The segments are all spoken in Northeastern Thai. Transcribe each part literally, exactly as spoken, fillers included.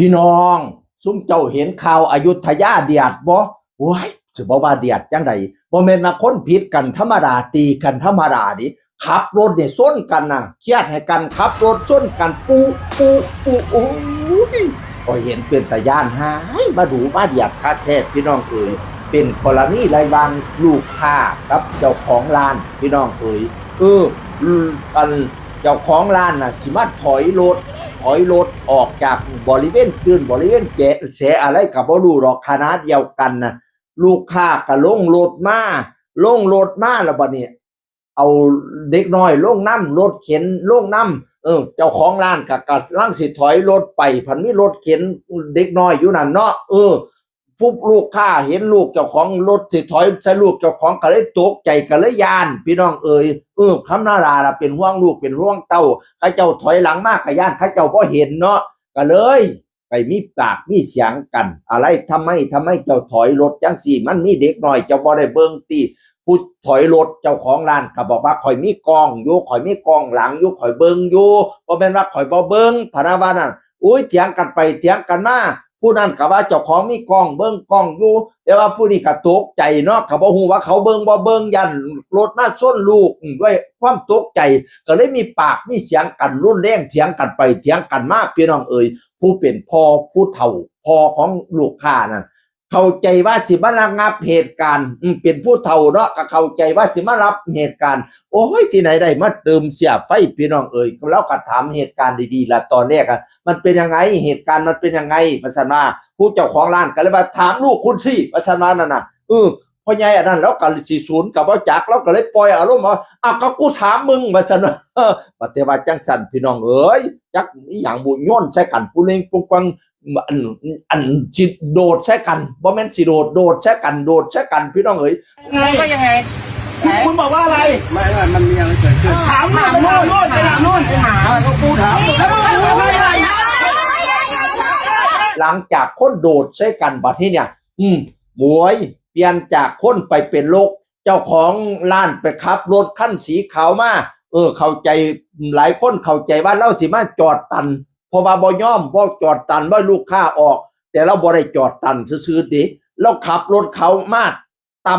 พี่น้อง ซุมเจ้าเห็นข่าวอยุธยาเดือดบ่ โอ้ย สิบ่ว่าเดือดจั่งใด บ่แม่นว่าคนผิดกันธรรมดา ตีกันธรรมดาเด้ ขับรถเนี่ยชนกันน่ะ เคียดให้กัน ขับรถชนกัน ปุ๊ ปุ๊ ปุ๊ โอ้ย ข้อยเห็นเป็นตาย้านฮ้าย มาดูมาเดือดคักแท้พี่น้องเอ๋ย เป็นกรณีระหว่างลูกค้ากับเจ้าของร้านพี่น้องเอ๋ย เออ อืม อันเจ้าของร้านน่ะ สิมาถอยรถ ถอยรถออกจากบริเวณ เกินบริเวณแจ แสอะไรก็บ่รู้ดอก ขณะเดียวกันน่ะ ลูกค้าก็ลงรถมา ลงรถมาแล้วบัดนี้ เอาเด็กน้อยลงนำ รถเข็นลงนำ เออ เจ้าของร้านก็กำลังสิถอยรถไป พันมีรถเข็นเด็กน้อยอยู่นั่นเนาะ เออ ผู้ลูกค้าเห็นลูกเจ้าของรถสิถอยใส่ลูกเจ้าของก็เลยตกใจก็เลยย้าน พี่น้องเอ๋ย เออ ธรรมดาล่ะ เป็นห่วงลูกเป็นห่วงเต้า เขาเจ้าถอยหลังมาก็ย้าน เขาเจ้าบ่เห็นเนาะ ก็เลย ไปมีปากมีเสียงกัน อะไร ทำไม ทำไมเจ้าถอยรถจังซี่ มันมีเด็กน้อย เจ้าบ่ได้เบิ่งติ ผู้ถอยรถ เจ้าของร้านก็บอกว่า "ข้อยมีกล้องอยู่ ข้อยมีกล้องหลังอยู่ ข้อยเบิ่งอยู่ บ่แม่นว่าข้อยบ่เบิ่ง" พะนะว่านั่น อุ้ย เถียงกันไปเถียงกันมา ผู้นั้นก็ว่าเจ้าของมีกล้อง เบิ่งกล้องอยู่ แต่ว่าผู้นี้ก็ตกใจเนาะ ก็บ่ฮู้ว่าเขาเบิ่งบ่เบิ่ง ย้านรถมาชนลูก ด้วยความตกใจ ก็เลยมีปากมีเสียงกัน รุนแรง เถียงกันไปเถียงกันมา พี่น้องเอ๋ย ผู้เป็นพ่อผู้เฒ่า พ่อของลูกค้านั่น เข้าใจว่าสิมาระงับเหตุการณ์ อืม เป็นผู้เฒ่าเนาะ ก็เข้าใจว่าสิมาระงับเหตุการณ์ โอ้ย ที่ไหนได้มาเติมเสียไฟ พี่น้องเอ๋ย แล้วก็ถามเหตุการณ์ดีๆ ละ ตอนแรกอะ "มันเป็นยังไง เหตุการณ์มันเป็นยังไง" ว่าซั่นว่า ผู้เจ้าของร้านก็เลยว่า "ถามลูกคุณสิ" ว่าซั่นว่านั่นน่ะ เออ พ่อใหญ่อันนั้น แล้วก็สิศูนย์ก็บ่จัก แล้วก็เลยปล่อยอารมณ์ว่า "อ้าว ก็กูถามมึง" ว่าซั่นว่า เออ บัดแต่ว่าจังซั่น พี่น้องเอ๋ย จักอีหยังบุ โยนใส่กัน ปุ้งเน่งปุ้งปัง อัน อันสิโดดใส่กัน บ่แม่นสิโดด โดดใส่กัน โดดใส่กัน พี่น้องเอ๋ย ไง ก็ยังไง คุณ คุณบอกว่าอะไร ไม่ไม่มันมีอะไรเกิดขึ้น ถามหน่อย ถามโน่น ไปถามโน่น ไปถาม อ่า ก็กูถาม แล้วมึงถามอะไร หลังจากคนโดดใส่กันบัดนี้เนี่ย อืม โว้ย เปลี่ยนจากคนไปเป็นรถ เจ้าของร้านไปขับรถคันสีขาวมา เออ เข้าใจ หลายคนเข้าใจว่าลาวสิมาจอดตัน เพราะว่าบ่ยอม บ่จอดตัน บ่ให้ลูกค้าออก แต่ลาวบ่ได้จอดตันซื่อๆเด้ ลาวขับรถเขามาต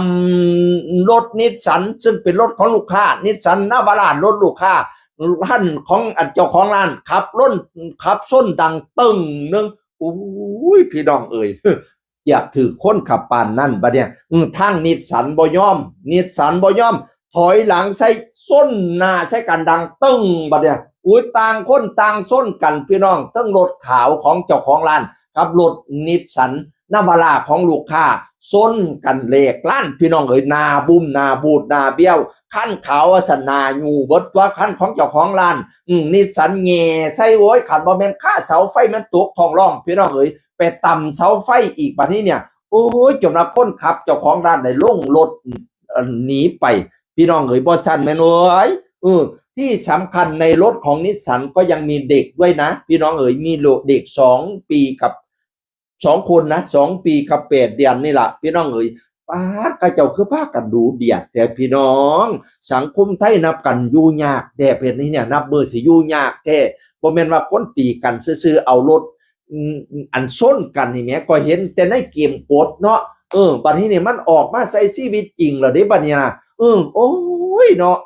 ำรถนิสสัน ซึ่งเป็นรถของลูกค้า นิสสันนาวาร่า รถลูกค้า คันของอันเจ้าของร้าน ขับรถ ขับชนดังตึ้งหนึ่ง โอ้ย พี่น้องเอ๋ย อยากถือคนขับปานนั้นบัดเนี่ย อืม ทางนิสสันบ่ยอม นิสสันบ่ยอม ถอยหลังใส่ ชนหน้าใส่กันดังตึ้งบัดเนี่ย อุ้ย ต่างคนต่างชนกันพี่น้อง ทั้งรถขาวของเจ้าของร้าน กับรถนิสสันนาวาร่าของลูกค้า ชนกันแหลกลาน พี่น้องเอ๋ย หน้าบุ้ม หน้าบูด หน้าเบี้ยว คันขาวว่าซั่น หน้ายูเบิดตัว คันของเจ้าของร้าน อืม นิสสันแหง่ใส่ โอ้ย คันบ่แม่นคาเสาไฟมันตกท้องร่อง พี่น้องเอ๋ย ไปตำเสาไฟอีกบัดนี้เนี่ย โอ้ย จนว่าคนขับเจ้าของร้านได้ลงรถ เอ่อ หนีไป พี่น้องเอ๋ย บ่ซั่นแม่นเอ๋ย เออ ที่สำคัญในรถของนิสสันก็ยังมีเด็กด้วยนะ พี่น้องเอ๋ย มีโล เด็กสองปีกับ สองคนนะ สองปีกับแปดเดือนนี่ล่ะ พี่น้องเอ๋ย ป๊าด เขาเจ้าคือพากันดูเดือดแท้พี่น้อง สังคมไทยนับกันอยู่ยากแท้ ประเทศนี้เนี่ย นับมื้อสิอยู่ยากแท้ บ่แม่นว่าคนตีกันซื่อๆ เอารถ อืม อันชนกันนี่แหม ก็เห็นแต่ในเกมกดเนาะ เออ บัดนี้เนี่ยมันออกมาใช้ชีวิตจริงแล้วเด้บัดนี้นะ เออ โอ้ยเนาะ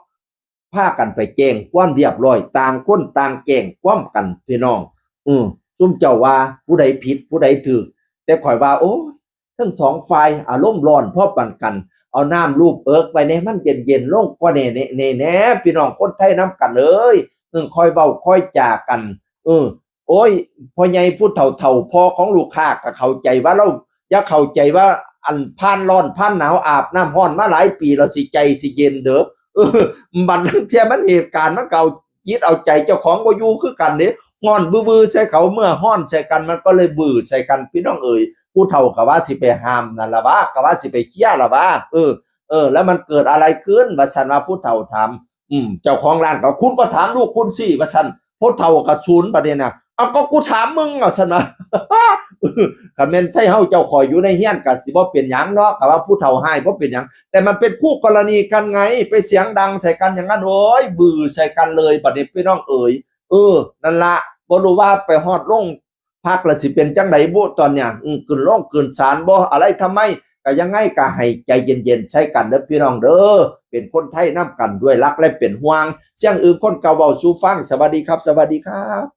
พากันไปแจ้งความเรียบร้อย ต่างคนต่างแจ้งความกันพี่น้อง อืม ซุมเจ้าว่าผู้ใดผิดผู้ใดถูก แต่ข้อยว่า โอ้ย ทั้งสองฝ่ายอารมณ์ร้อนพอปานกัน เอาน้ำลูบเอิกไว้แหน่ มันเย็นๆลงกว่าแหน่ แหน่ แหน่ แหน่ พี่น้องคนไทยนำกันเอ้ย เออ ค่อยเว้าค่อยจากัน เออ โอ้ย พ่อใหญ่ผู้เฒ่าๆ พ่อของลูกค้าก็เข้าใจว่าลาว อย่าเข้าใจว่าอันผ่านร้อนผ่านหนาว อาบน้ำร้อนมาหลายปีแล้วสิใจสิเย็นเด้อ เออ บัดลางเทื่อมันเหตุการณ์มันก็เอาจิตเอาใจเจ้าของบ่อยู่คือกันเด้ ร้อนวื้อๆใส่เขา เมื่อร้อนใส่กันมันก็เลยบื้อใส่กัน พี่น้องเอ๋ย ผู้เฒ่าก็ว่าสิไปห้ามนั่นล่ะวะ ก็ว่าสิไปเคลียร์ล่ะวะ เออ เออ แล้วมันเกิดอะไรขึ้น ว่าซั่นว่าผู้เฒ่าถาม อืม เจ้าของร้านก็ "คุณก็ถามลูกคุณสิ" ว่าซั่น ผู้เฒ่าก็ศูนย์บัดนี้นะ "เอาก็กูถามมึง" ว่าซั่นนะ คันแม่นไทเฮาเจ้าข้อยอยู่ในเฮือนก็สิบ่เป็นหยังเนาะ ก็ว่าผู้เฒ่าฮ้ายบ่เป็นหยัง แต่มันเป็นคู่กรณีกันไง ไปเสียงดังใส่กันอย่างนั้น โอ้ย บื้อใส่กันเลยบัดนี้พี่น้องเอ๋ย เออ นั่นละ บ่รู้ว่าไปฮอดลง พรรคละสิเป็นจังไดบุตอนเนี้ย อืม ขึ้นลงขึ้นศาลบ่ อะไรทำไม ก็ยังไงก็ให้ใจเย็นๆ ใส่กันเด้อพี่น้องเด้อ เป็นคนไทยนำกันด้วยรักและเป็นห่วง เสียงอื่นคนเก่าเว้าสู่ฟัง สวัสดีครับ สวัสดีครับ